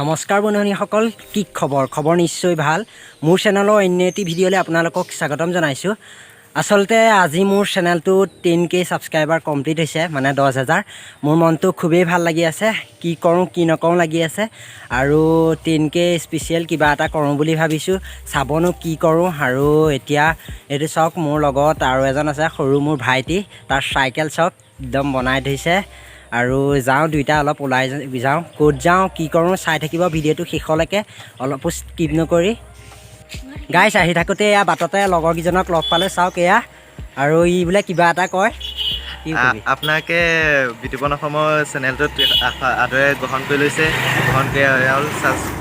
নমস্কাৰ বন্ধুসকল, কি খবৰ? খবৰ নিশ্চয় ভাল। মোৰ চেনেলৰ অন্য এটি ভিডিঅ'লৈ আপোনালোকক স্বাগতম জনাইছোঁ। আচলতে আজি মোৰ চেনেলটো 10K subscriber complete হৈছে, মানে 10,000। মোৰ মনটো খুবেই ভাল লাগি আছে। কি কৰোঁ কি নকৰোঁ লাগি আছে আৰু 10K special কিবা এটা কৰোঁ বুলি ভাবিছোঁ। চাবনো কি কৰোঁ। আৰু এতিয়া এইটো চাওক, মোৰ লগত আৰু এজন আছে, সৰু মোৰ ভাইটি। তাৰ চাইকেল চাওক, একদম বনাই থৈছে। আৰু যাওঁ, দুইটা অলপ ওলাই যাওঁ। ক'ত যাওঁ, কি কৰোঁ, চাই থাকিব ভিডিঅ'টো শেষলৈকে, অলপো স্কিপ নকৰি। গাইছ, আহি থাকোঁতে এয়া বাটতে লগৰকেইজনক লগ পালোঁ। চাওক এয়া, আৰু ই বোলে কিবা এটা কয়। কি কবি? আপোনাকে বিতুপন অসমৰ চেনেলটোত আদৰে গ্ৰহণ কৰি লৈছে। গ্ৰহণ কৰি আৰু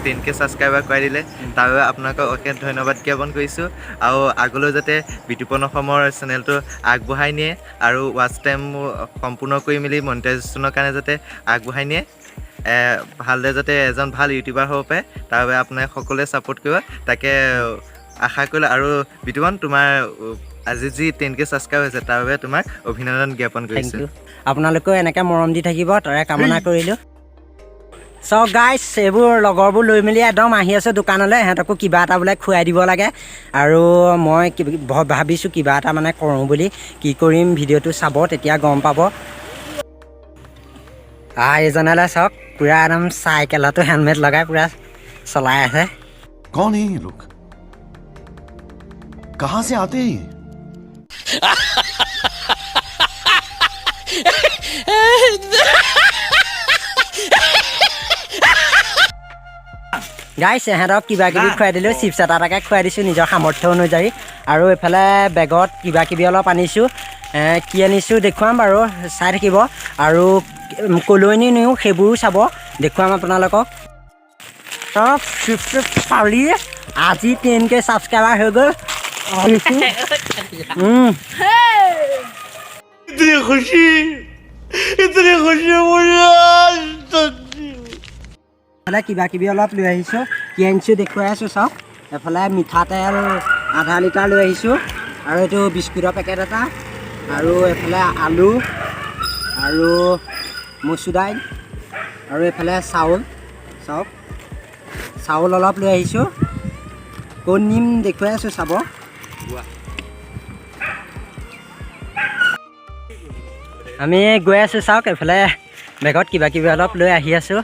10K subscriber কৰাই দিলে, তাৰ বাবে আপোনালোকক অশেষ ধন্যবাদ জ্ঞাপন কৰিছোঁ। আৰু আগলৈ যাতে বিতুপন অসমৰ চেনেলটো আগবঢ়াই নিয়ে আৰু ৱাচ টাইম সম্পূৰ্ণ কৰি মেলি মনিটাইজেশ্যনৰ কাৰণে যাতে আগবঢ়াই নিয়ে, ভালদৰে যাতে এজন ভাল ইউটিউবাৰ হ'ব পাৰে, তাৰ বাবে আপোনাক সকলোৱে ছাপোৰ্ট কৰিব, তাকে আশা কৰিলোঁ। আৰু বিতুপন, তোমাৰ আজি যি 10K subscribe হৈছে, তাৰ বাবে তোমাক অভিনন্দন জ্ঞাপন thank কৰিছোঁ। ইউ। আপোনালোকেও এনেকৈ মৰম দি থাকিব, তাৰে কামনা কৰিলোঁ। চ' গাইছ, এইবোৰ লগৰবোৰ লৈ মেলি একদম আহি আছোঁ দোকানলৈ। সিহঁতকো কিবা এটা বোলে খুৱাই দিব লাগে। আৰু মই ভাবিছোঁ কিবা এটা মানে কৰোঁ বুলি। কি কৰিম, ভিডিঅ'টো চাব, তেতিয়া গম পাব। এইজনলৈ চাওক, পূৰা একদম চাইকেলতো হেলমেট লগাই পূৰা চলাই আছে। कौन है ये लोग? कहां से आते हैं ये? গাইছ, ইহঁতক কিবা কিবি খুৱাই দিলোঁ। চিপছ এটা এটাকৈ খুৱাই দিছোঁ নিজৰ সামৰ্থ্য অনুযায়ী। আৰু এইফালে বেগত কিবা কিবি অলপ আনিছোঁ। কি আনিছোঁ দেখুৱাম বাৰু, চাই থাকিব। আৰু ক'লৈ নিওঁ সেইবোৰো চাব, দেখুৱাম আপোনালোকক। চব চিপছ চিপছ ফালি আজি 10K subscriber হৈ গ'ল। इतनी खुशी, इतनी खुशी मुझे आज तक नहीं। এইফালে কিবা কিবি অলপ লৈ আহিছোঁ। কি আনিছোঁ দেখুৱাই আছোঁ, চাওক। এইফালে মিঠাতেল আধা লিটাৰ লৈ আহিছোঁ আৰু এইটো বিস্কুটৰ পেকেট এটা আৰু এইফালে আলু আৰু মচুৰ দাইল আৰু এইফালে চাউল। চাওক, চাউল অলপ লৈ আহিছোঁ। ক'ত নিম দেখুৱাই আছোঁ, চাব। আমি গৈ আছোঁ। চাওক, এইফালে বেগত কিবা কিবি অলপ লৈ আহি আছোঁ।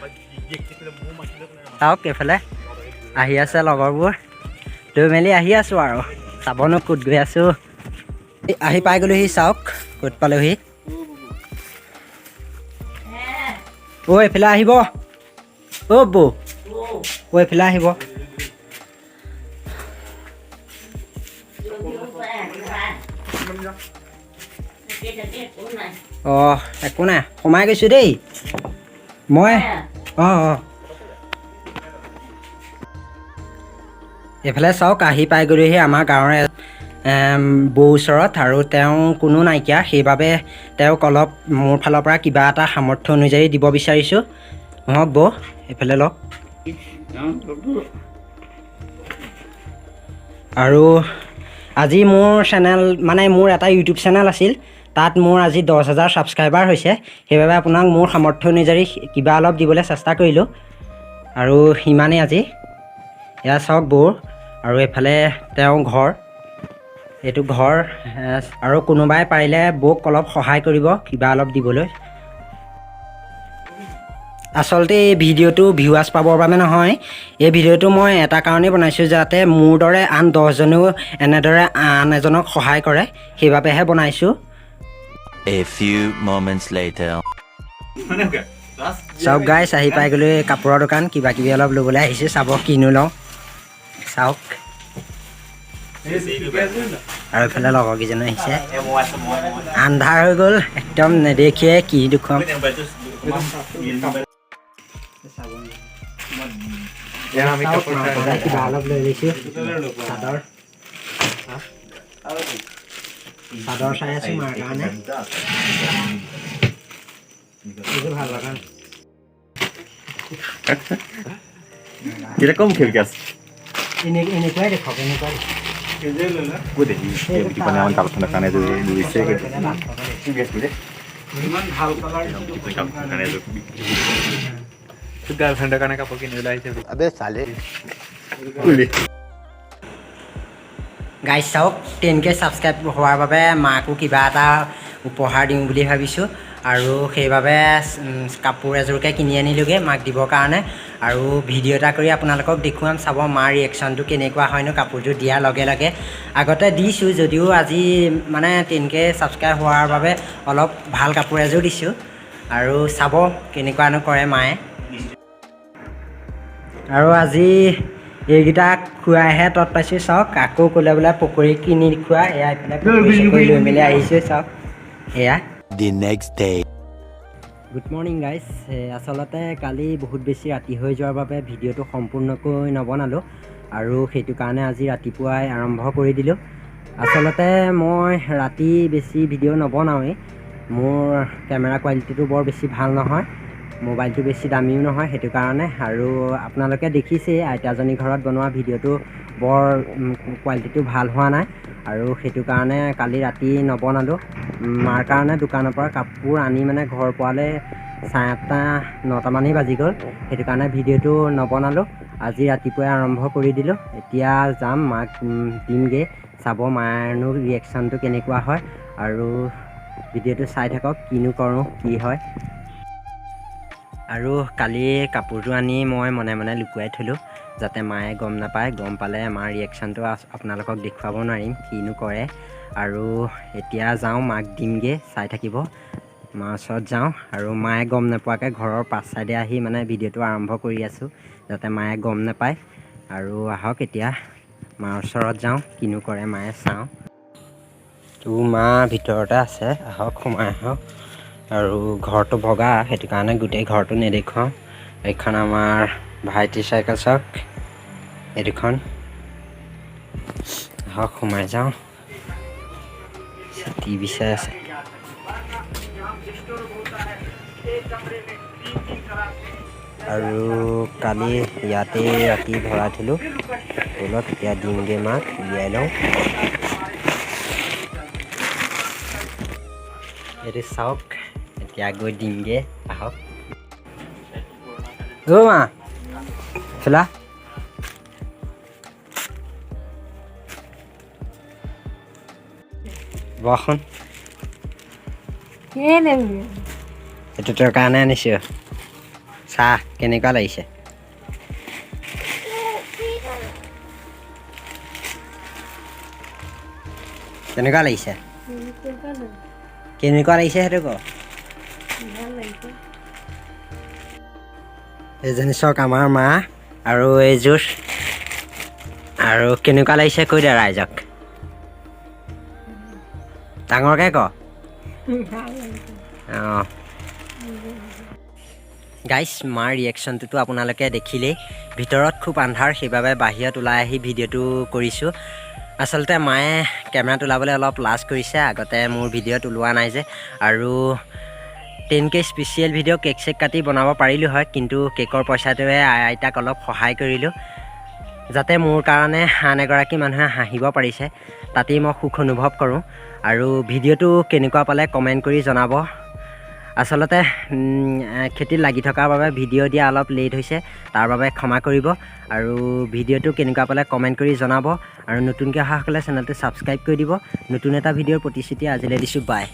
চাওক, এইফালে আহি আছে লগৰবোৰ। লৈ মেলি আহি আছোঁ আৰু চাবনো ক'ত গৈ আছোঁ। এই আহি পাই গ'লোহি। চাওক ক'ত পালোহি। অ', এইফালে আহিব। অ' বৌ, অ', এইফালে আহিব। অঁ, একো নাই, সোমাই গৈছোঁ দেই মই। অঁ অঁ, এইফালে চাওক, আহি পাই গ'লোহি আমাৰ গাঁৱৰে বৌ ওচৰত। আৰু তেওঁ কোনো নাইকিয়া, সেইবাবে তেওঁক অলপ মোৰ ফালৰ পৰা কিবা এটা সামৰ্থ্য অনুযায়ী দিব বিচাৰিছোঁ। আহক বৌ, এইফালে লওক। আৰু আজি মোৰ চেনেল, মানে মোৰ এটা ইউটিউব চেনেল আছিল, তাত মোৰ আজি 10,000 ছাবস্ক্ৰাইবাৰ হৈছে। সেইবাবে আপোনাক মোৰ সামৰ্থ্য অনুযায়ী কিবা অলপ দিবলৈ চেষ্টা কৰিলোঁ আৰু সিমানেই আজি। এয়া চাওক বৌৰ আৰু এইফালে তেওঁৰ ঘৰ, এইটো ঘৰ। আৰু কোনোবাই পাৰিলে বৌক অলপ সহায় কৰিব কিবা অলপ দিবলৈ। আচলতে এই ভিডিঅ'টো ভিউৱাৰ্ছ পাবৰ বাবে নহয়। এই ভিডিঅ'টো মই এটা কাৰণেই বনাইছোঁ, যাতে মোৰ দৰে আন 10জনেও এনেদৰে আন এজনক সহায় কৰে, সেইবাবেহে বনাইছোঁ। A few moments later. চাওক গাইছ, আহি পাই গ'লো এই কাপোৰৰ দোকান। কিবা কিবি অলপ ল'বলৈ আহিছোঁ। চাব কিনো লওঁ, চাওক। আৰু এইফালে লগৰকেইজনো আহিছে। আন্ধাৰ হৈ গ'ল, একদম নেদেখিয়ে কি দেখুৱাম। কিবা অলপ লৈ লৈছোঁ। চাদৰ, চাদৰ চাই আছোঁ মাৰ কাৰণে। এইযোৰ ভাল লগা নাই। কিৰকম খেল গাছ? এনেকুৱাই দেখক, এনেকুৱাই। ইমান ভাল কালাৰ। গাৰ্লফ্ৰেণ্ডৰ কাৰণে কাপোৰ কিনিবলৈ আহিছে বুলি। अबे साले। গাইজ চাওক, 10K subscribe হোৱাৰ বাবে মাকো কিবা এটা উপহাৰ দিওঁ বুলি ভাবিছোঁ আৰু সেইবাবে কাপোৰ এযোৰকে কিনি আনিলোগৈ মাক দিবৰ কাৰণে। আৰু ভিডিঅ' এটা কৰি আপোনালোকক দেখুৱাম, চাব মাৰ ৰিয়েকশ্যনটো কেনেকুৱা হয়নো কাপোৰযোৰ দিয়াৰ লগে লগে। আগতে দিছোঁ যদিও আজি মানে 10K subscribe হোৱাৰ বাবে অলপ ভাল কাপোৰ এযোৰ দিছোঁ আৰু চাব কেনেকুৱানো কৰে মায়ে। আৰু আজি এইকেইটা খুৱাইহে তত পাইছোঁ। চাওক, আকৌ ক'লে বোলে পকৰি কিনি খোৱা। এয়া এইফালে পকৰি চকৰি লৈ মেলি আহিছোঁ, চাওক এয়া। The next day. Good morning guys. আচলতে কালি বহুত বেছি ৰাতি হৈ যোৱাৰ বাবে ভিডিঅ'টো সম্পূৰ্ণকৈ নবনালোঁ আৰু সেইটো কাৰণে আজি ৰাতিপুৱাই আৰম্ভ কৰি দিলোঁ। আচলতে মই ৰাতি বেছি ভিডিঅ' নবনাওঁৱেই। মোৰ কেমেৰা কোৱালিটিটো বৰ বেছি ভাল নহয়, মোবাইলটো বেছি দামীও নহয়, সেইটো কাৰণে। আৰু আপোনালোকে দেখিছেই আইতাজনী ঘৰত বনোৱা ভিডিঅ'টো বৰ কোৱালিটিটো ভাল হোৱা নাই আৰু সেইটো কাৰণে কালি ৰাতি নবনালোঁ। মাৰ কাৰণে দোকানৰ পৰা কাপোৰ আনি মানে ঘৰ পোৱালে 8:30 9টামানেই বাজি গ'ল, সেইটো কাৰণে ভিডিঅ'টো নবনালোঁ। আজি ৰাতিপুৱাই আৰম্ভ কৰি দিলোঁ। এতিয়া যাম মাক দিমগৈ, চাব মাৰনো ৰিয়েকশ্যনটো কেনেকুৱা হয় আৰু ভিডিঅ'টো চাই থাকক কিনো কৰোঁ কি হয়। আৰু কালি কাপোৰটো আনি মই মনে মনে লুকুৱাই থ'লোঁ যাতে মায়ে গম নাপায়। গম পালে মাৰ ৰিয়েকশ্যনটো আপোনালোকক দেখুৱাব নোৱাৰিম কিনো কৰে। আৰু এতিয়া যাওঁ মাক দিমগৈ, চাই থাকিব। মাৰ ওচৰত যাওঁ আৰু মায়ে গম নোপোৱাকৈ ঘৰৰ পাছ চাইডে আহি মানে ভিডিঅ'টো আৰম্ভ কৰি আছোঁ যাতে মায়ে গম নাপায়। আৰু আহক এতিয়া মাৰ ওচৰত যাওঁ, কিনো কৰে মায়ে চাওঁ। তো মা ভিতৰতে আছে, আহক সোমাই আহক। আৰু ঘৰটো ভগা, সেইটো কাৰণে গোটেই ঘৰটো নেদেখুৱাওঁ। এইখন আমাৰ ভাইটিৰ চাইকেল, চাওক এই দুখন। আহক সোমাই যাওঁ। টিভি চাই আছে। আৰু কালি ইয়াতে ৰাতি ভৰাই থ'লোঁ। ব'লক এতিয়া দিমগৈ মাক, উলিয়াই লওঁ। এইটো চাওক, এতিয়া গৈ দিমগৈ, আহক। অ' মা চলা, বহচোন। এইটো তোৰ কাৰণে আনিছোঁ চাহ, কেনেকুৱা লাগিছে? কেনেকুৱা লাগিছে? কেনেকুৱা লাগিছে সেইটো ক। এইজনী চাওক আমাৰ মা আৰু এইযোৰ। আৰু কেনেকুৱা লাগিছে কৈ দে ৰাইজক, ডাঙৰকৈ ক। অঁ গাইছ, মাৰ ৰিয়েকশ্যনটোতো আপোনালোকে দেখিলেই। ভিতৰত খুব আন্ধাৰ, সেইবাবে বাহিৰত ওলাই আহি ভিডিঅ'টো কৰিছোঁ। আচলতে মায়ে কেমেৰাত ওলাবলৈ অলপ লাজ কৰিছে, আগতে মোৰ ভিডিঅ'ত ওলোৱা নাই যে। আৰু 10K special video cake check কাটি বনাব পাৰিলোঁ হয়, কিন্তু কেকৰ পইচাটোৱে আইতাক অলপ সহায় কৰিলোঁ যাতে মোৰ কাৰণে আন এগৰাকী মানুহে হাঁহিব পাৰিছে, তাতেই মই সুখ অনুভৱ কৰোঁ। আৰু ভিডিঅ'টো কেনেকুৱা পালে কমেণ্ট কৰি জনাব। আচলতে খেতিত লাগি থকাৰ বাবে ভিডিঅ' দিয়া অলপ লেট হৈছে, তাৰ বাবে ক্ষমা কৰিব। আৰু ভিডিঅ'টো কেনেকুৱা পালে কমেণ্ট কৰি জনাব আৰু নতুনকৈ অহাসকলে চেনেলটো ছাবস্ক্ৰাইব কৰি দিব। নতুন এটা ভিডিঅ'ৰ প্ৰতিশ্ৰুতি আজিলৈ দিছোঁ, বাই।